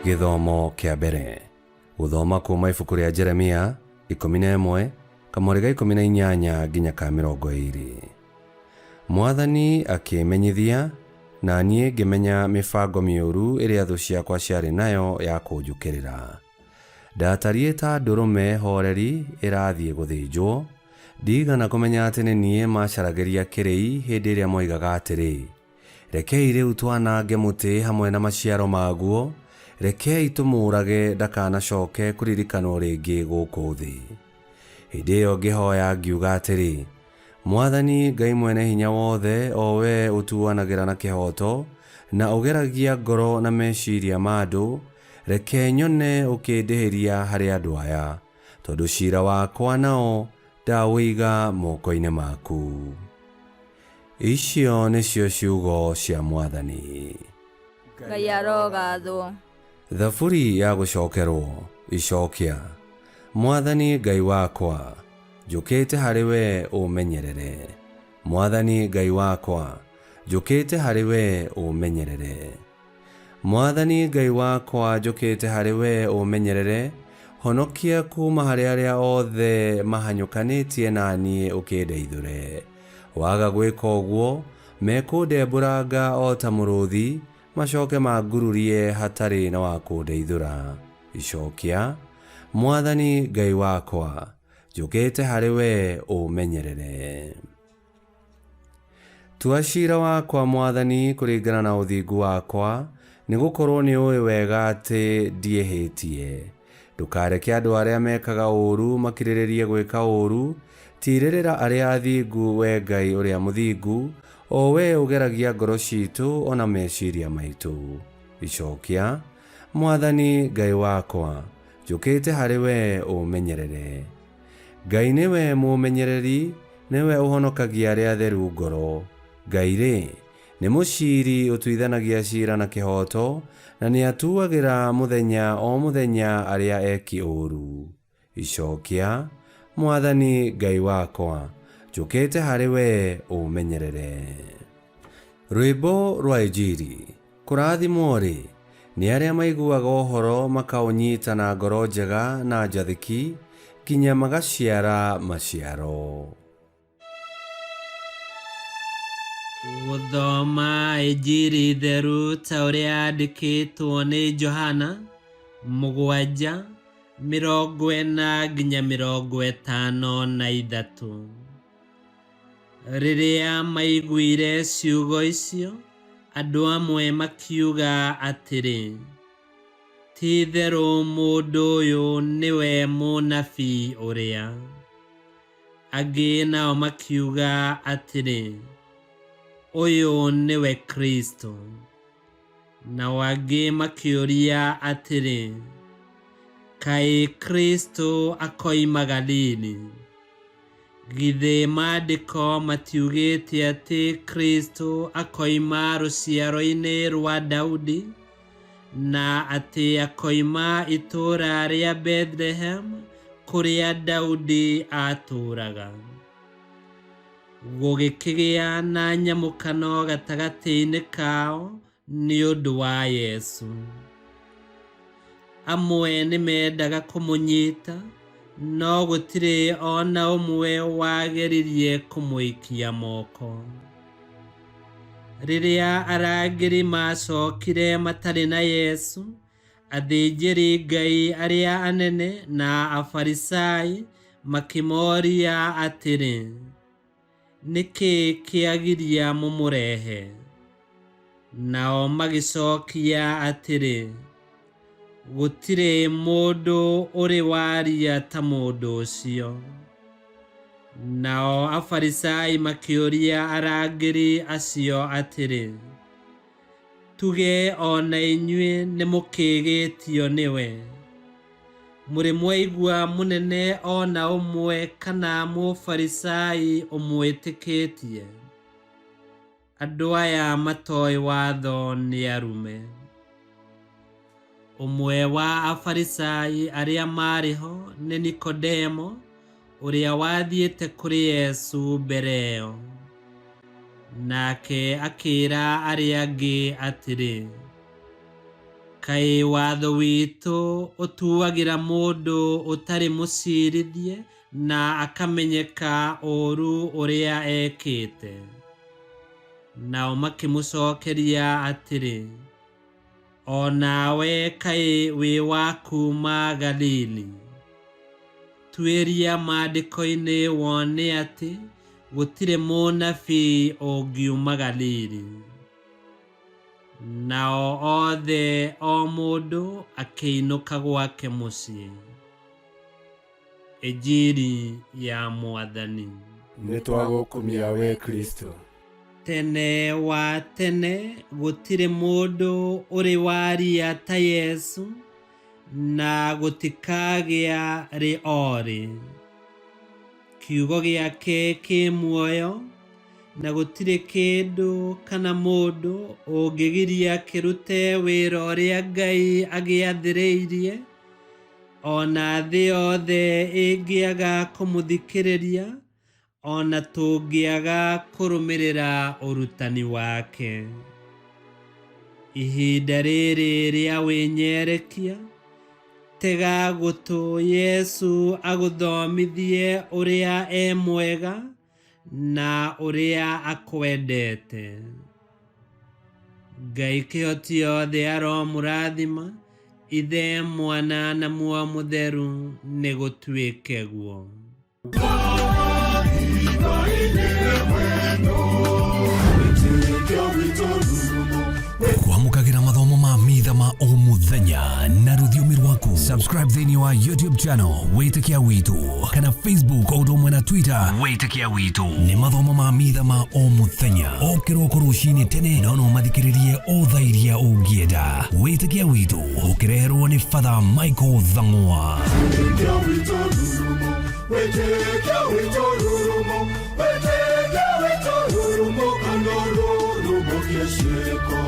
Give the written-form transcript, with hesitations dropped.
Gĩthomo kĩa mbere. Gũthoma kuuma ibuku rĩa Jeremia 11 kamũhari ga 18 nginya ka 20. Mwathani akĩĩmenyithia, na niĩ ngĩmenya mĩbango mĩũru ĩrĩa thũ ciakwa ciarĩ nayo ya kũnjũkĩrĩra. Ndatariĩ ta ndũrũme hooreri ĩrathiĩ gũthĩnjwo, ndiigana kũmenya atĩ nĩ niĩ maacaragĩria kĩrĩi hĩndĩ ĩrĩa moigaga atĩrĩ, Rekei rĩu twanange mũtĩ hamwe na maciaro maguo, rekei tũmũũrage ndakanacoke kũririkanwo rĩngĩ gũkũ thĩ. Hĩndĩ ĩyo ngĩhoya ngiuga atĩrĩ, Mwathani Ngai Mwene-Hinya-Wothe, o wee ũtuanagĩra na kĩhooto, na ũgeragia ngoro na meciria ma andũ, reke nyone ũkĩndĩhĩria harĩ andũ aya, tondũ ciira wakwa nao ndaũiga moko-inĩ maku. Icio nĩcio ciugo cia Mwathani. Ngai arogathwo. Thaburi ya gũcokerwo. Icokia. Mwathani Ngai wakwa, njũkĩte harĩ wee ũmenyerere. Mwathani Ngai wakwa, njũkĩte harĩ wee ũmenyerere. Mwathani Ngai wakwa, njũkĩte harĩ wee ũmenyerere, honokia kuuma harĩ arĩa othe mahanyũkanĩtie na niĩ ũkĩndeithũre. Waga gwĩka ũguo, mekũndembũranga o ta mũrũthi, macoke mangururie hatarĩ na wa kũndeithũra. Icokia, Mwathani Ngai wakwa, njũkĩte harĩ wee ũmenyerere. Tua ciira wakwa, Mwathani, kũringana na ũthingu wakwa, nĩ gũkorũo nĩ ũĩ wega atĩ ndiĩhĩtie. Ndũkareke andũ arĩa mekaga ũũru makirĩrĩrie gwĩka ũũru, tiirĩrĩra arĩa athingu, wee Ngai ũrĩa mũthingu, o wee ũgeragia ngoro ciitũ o na meciria maitũ. Icokia, Mwathani Ngai wakwa, njũkĩte harĩ wee ũmenyerere. Ngai nĩwe mũũmenyereri, nĩwe ũhonokagia arĩa atheru ngoro. Ngai-rĩ, nĩ mũciri ũtuithanagia cira na kĩhooto, na nĩatuagĩra mũthenya o mũthenya arĩa eki ũũru. Icokia, Mwathani Ngai wakwa, njũkĩte harĩ wee ũũmenyerere. Rwĩmbo rwa Injiri. Kũrathimwo-rĩ, nĩ arĩa maiguaga ũhoro makaũnyita na ngoro njega na njathĩki, nginya magaciara maciaro. Gũthoma Injiri theru ta ũrĩa yandĩkĩtwo nĩ Johana 7:43. Rĩrĩa maiguire ciugo icio, andũ amwe makiuga atĩrĩ, Ti-itherũ mũndũ ũyũ nĩwe mũnabii ũrĩa. Angĩ nao makiuga atĩrĩ, Ũyũ nĩwe Kristũ. Nao angĩ makĩũria atĩrĩ, Kaĩ Kristũ akoima Galili? Githĩ Maandĩko matiugĩte atĩ Kristũ akoima rũciaro-inĩ rwa Daudi, na atĩ akoima itũũra rĩa Bethlehem kũrĩa Daudi aatũũraga? Gũgĩkĩgĩa na nyamũkano gatagatĩ-inĩ kao nĩ ũndũ wa Yesu. Amwe nĩ meendaga kũmũnyita, no gũtirĩ o na ũmwe wageririe kũmũikia moko. Rĩrĩa arangĩri maacokire matarĩ na Yesu, athĩnjĩri-Ngai arĩa anene na Afarisai makĩmoria atĩrĩ, Nĩ kĩĩ kĩagiria mũmũrehe? Nao magĩcokia atĩrĩ, Gũtirĩ mũndũ ũrĩ waria ta mũndũ ũcio. Nao Afarisai makĩũria arangĩri acio atĩrĩ, Tuge o na inyuĩ nĩmũkĩgĩtio nĩwe? Mũrĩ mwaigua mũnene o na ũmwe kana Mũfarisai ũmwĩtĩkĩtie? Andũ aya matoĩ watho nĩ arume. Ũmwe wa Afarisai arĩa maarĩ ho nĩ Nikodemo, ũrĩa wathiĩte kũrĩ Yesu mbere ĩyo. Nake akĩĩra arĩa angĩ atĩrĩ, Kaĩ watho witũ ũtuagĩra mũndũ ũtarĩ mũcirithie na akamenyeka ũũru ũrĩa ekĩte? Nao makĩmũcokeria atĩrĩ, o nawe kaĩ wĩ wa kuuma Galili? Tuĩria maandĩko-inĩ wone atĩ gũtirĩ mũnabii ũngiuma Galili. Nao othe o mũndũ akĩinũka gwake mũciĩ. Injiri ya Mwathani. Nĩ twagũkumia we Kristo. Tene wa tene gũtirĩ mũndũ ũrĩ waria ta Yesu, na gũtikagĩa rĩ o rĩ. Kiugo gĩake kĩ muoyo, na gũtirĩ kĩndũ kana mũndũ ũngĩgiria kĩrute wĩra ũrĩa Ngai agĩathĩrĩirie, ona thĩ yothe ĩngĩaga kũmũthikĩrĩria, ona tũngĩaga kũrũmĩrĩra ũrutani wake. Ihinda rĩrĩ rĩa wĩnyerekia, tega gũtũ Yesu agũthomithie ũrĩa e mwega na ũrĩa akwendete. Ngai kĩhoti yothe aromũrathima, Ithe, Mwana na Muoyo Mũtheru, nĩ gũtuĩke guo. Kwamũkagĩra mathomo ma mitha ma o mũthenya na rũthiomi rwaku. Subscribe thĩinĩ wa YouTube channel Wĩtĩkia Witũ kana Facebook o ũndũ ũmwe na Twitter Wĩtĩkia Witũ. Nĩ mathomo ma mitha ma o mũthenya o kĩroko rũcinĩ tene, no no mathikĩrĩrie o thaa iria ũngĩenda. Wĩtĩkia Witũ ũkĩreherwo nĩ Father Michael Thang'wa. Wĩtĩkia witũ rurumo, wĩtĩkia witũ rurumo, wĩtĩkia witũ rurumo kana rurumo kĩciko.